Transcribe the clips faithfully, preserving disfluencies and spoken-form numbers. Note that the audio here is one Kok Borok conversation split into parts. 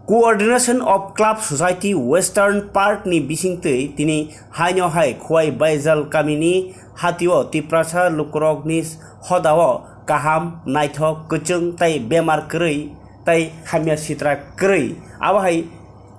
Coordination of Club Society Western Park ni bisingtwi tini haino hai Khowai Baijal kamini hatio Tiprasa lukurokni hodao kaham, naithok, kwchwng tei bemar kwrwi tei hamya sitra kwrwi. Abo hai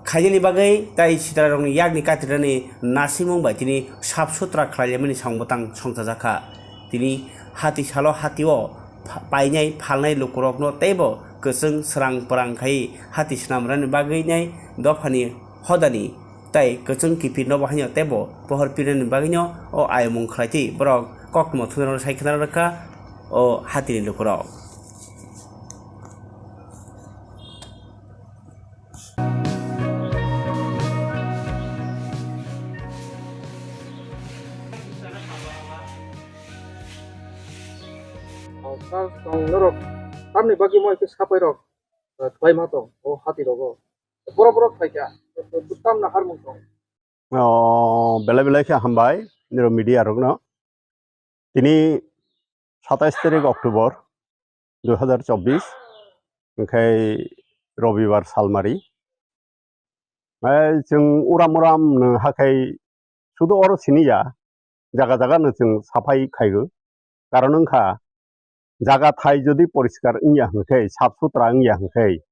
khainani bagwi tei sitrarokni yakni katirani nasimung bai tini sap sutra khlailaimani samung bwtang songchajakha. Tini hati salo hatio pha-, painai phalnai lukurokno teibo kwchwng srang pwrang khai hati swnamrani bagwi nai dophani hodani tei kwchwng kiphirno bo haino teibo pohor pirnani bagwino o ayomung khlaitwi borok koktwma thungrok sai khna rwkha o hatini lukurok. Sir, tong norok tamni bagwi mo khe sapai rok, eh, khlai ma tong o hati rogo. Borok borok phai kha, tamna harmung tong. O, belai belai khe hambai niro media rokno. Tini satais tarik October dui hazar chobbish, hwnkhe Robibar salmari. Ai, chwng uram uram no hakhai sudo oro siniya, jaga jaga no chwng saphai khaigo. Karon wngkha, jaga thai jodi poriskar wngya hwnkhe, sap sutra wngya hwnkhe,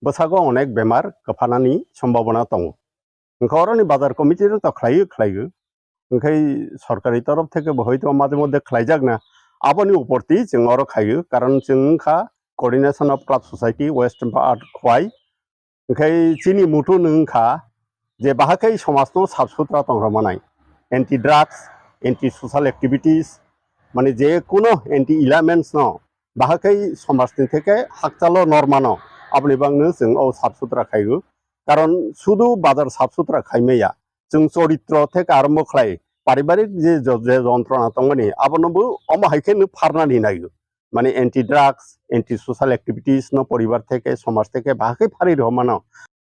bwsago onek bemar kwphanani sombhabona tongo. Hwnkhe oroni bazar committee rok to khlaiwi khlaiwi. Hwnkhe sorkari torof theke bo hoito maje moddhe khlaijakna. Aboni uporti chwng oro khaiwi, karon chwng wngkha Coordination of Club Society West Part Khowai. Hwnkhe chini mutu no wngkha je bahai khe somajno sap sutra tong rwmanai. Anti drugs, anti social activities, mane je kuno anti elements no bahai khe somajni theke hakchalo normano aboni bagno chwng o sap sutra khaiwi. Karon sudu bazar sap sutra khaimaya, chwng choritro theke arombo khlai, paribarik je jo-, je jontrona tongmani, abono bo omo hai khe no pharnani naigo. Mane anti drugs, anti social activities no poribar theke, somaj theke bahai khe pharwi rw mano.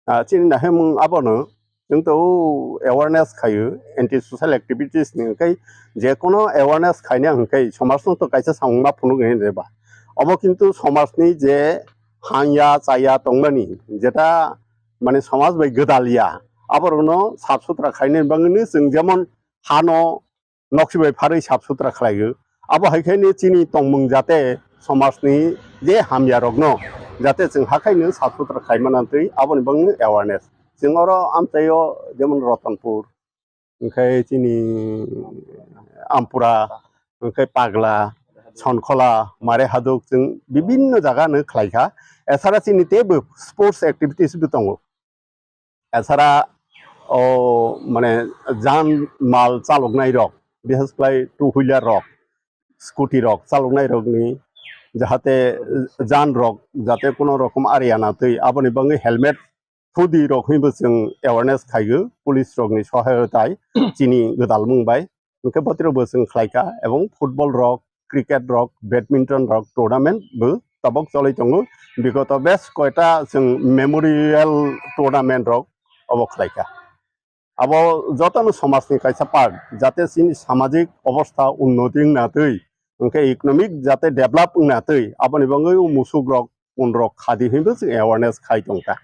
Ah, chini nahemung abono chwng to awareness khaio, anti social activities ni hwnkhe je kono awareness khaina hwnkhe somajno to kaisa samung ma phunuk hinwi rwba. Obo kintu somajni je hangya chaya tongmani, jeta mane somaj bai gwdal ya, aborokno sap sutra khainani bagwino chwng jemon hano noksi bai pharwi sap sutra khlaio. Abo hai khe ni chini tongmung jate somajni je hamya rokno jate chwng hakhaino sap sutra khaimana twi aboni bagwino awareness. Chwng oro amchaio jemon Ratanpur, hwnkhe chini Ampura, hwnkhe Pagla, Sonkhola, Mare Haduk, chwng bibinno jaga no khlaikha. Esara chini teibo sports activities bo tongo. Esara o mane jan mal chaloknai rok, bishes khlai two wheeler rok, scooty rok chaloknai rokni jahate jan rok jate kono rokom ariana twi aboni bagwi helmet hudi rok hinwi bo chwng awareness khaigo police rokni sohayotai chini gwdalmung bai. Hwnkhe botiro bo chwng khlaikha, ebong football rok, cricket rok, badminton rok tournament bo tabok choloi tongo. Bigoto bes koita chwng memorial tournament rok obo khlaikha. Abo jotono somajni kaisa part, jate chini samajik obostha unnoti wngna twi, hwnkhe economic jate develop wngna twi, aboni bagwi o musuk rok, pun rok khadi hinwi bo chwng awareness khai tongkha.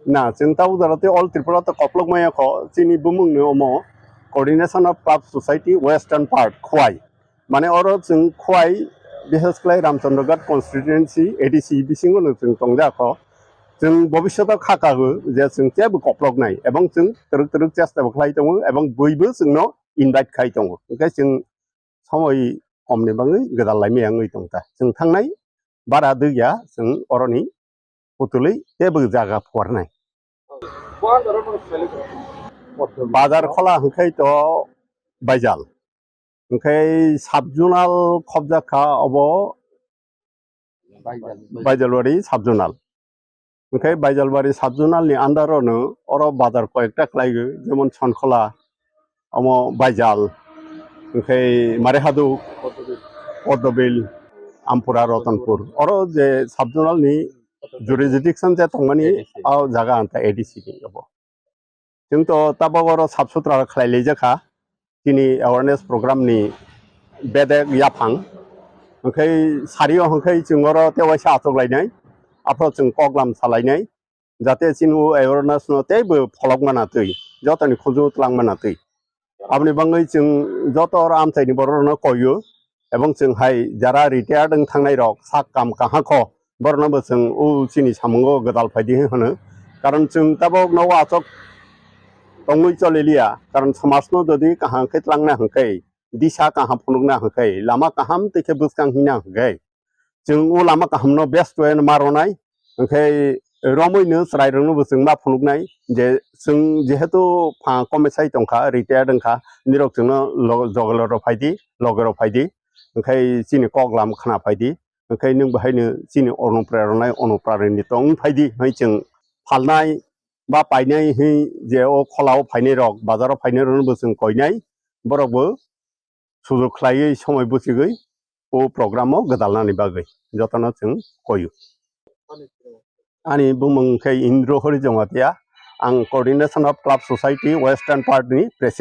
Na, chwng tabuk jora tei All Tripura to koplok maya kho, chini bumung ni omo Coordination of Club Society Western Part, Khowai. Mane oro chwng Khowai, bishes khlai Ramchandraghat constituency A D C bisingo no chwng tongjak kho. Chwng bobishoto kha kago je chwng teibo koplok nai, ebong chwng twrwk twrwk chesta bo khlai tongo, ebong bui bo chwngno invite khai tongo. Hwnkhe chwng somoi komni bagwi gwdal laimaya wngwi tongkha. Chwng thangnai bara dwgya chwng oroni putulwi teibo jaga phuarnai. Bazar khola hwnkhe to Baijal. Hwnkhe sub-zonal khobjak kha obo Baijalbari sub-zonal. Hwnkhe Baijalbari sub-zonal ni under o no oro bazar koyekta khlaigo, jemon Sonkhola, omo Baijal, hwnkhe Marihaduk, Poddobil, Ampura, Ratanpur. Oro je sub-zonal ni jurisdiction je tongmani, o jaga anta A D C ni obo. Chwng to tabok oro sap sutra khlai laijak kha, chini awareness program ni bedek yaphang. Hwnkhe sari o hwnkhe chwng oro tewaisa achuk lainai, aphro chwng koklam salainai, jate chini o awareness no teibo pholok mana twi, jotoni khulju twlang mana twi. Aboni bagwi chwng joto oro amchaini borok rokno koyo, ebong chwng hai jara retired wng thangnai rok sak kam kaham kho, borokno bo chwng o chini samungo gwdal phaidi hwnwi hwno. Karon chwng tabok nogo achok tongwi choliliya, karon somajno jodi kaham khe twlangna hwnkhe, disa kaham phunukna hwnkhe, lama kaham tei khe bwskang hina hwnkhe, chwng o lama kahamno best way ma ronai, hwnkhe romwino chwrairokno bo chwng ma phunuknai je chwng jehetu pha komesai tongkha, retired wngkha, nirok chwngno lo-, jogolo rok phaidi, loge rok phaidi, hwnkhe chini koklam khna phaidi, hwnkhe nwng bahaino chini onuprerona, onupraroni tong phaidi, hwnwi chwng phalnai ba painai hwnwi je o kholao phainai rok, bazaro phainai rokno bo chwng koinai, borok bo sujuk khlaiwi somoi bwchigwi o program o gwdalnani bagwi jotono chwng koyo. Ani bumung khe Indro Hori Jamatia, ang Coordination of Club Society Western Part ni President.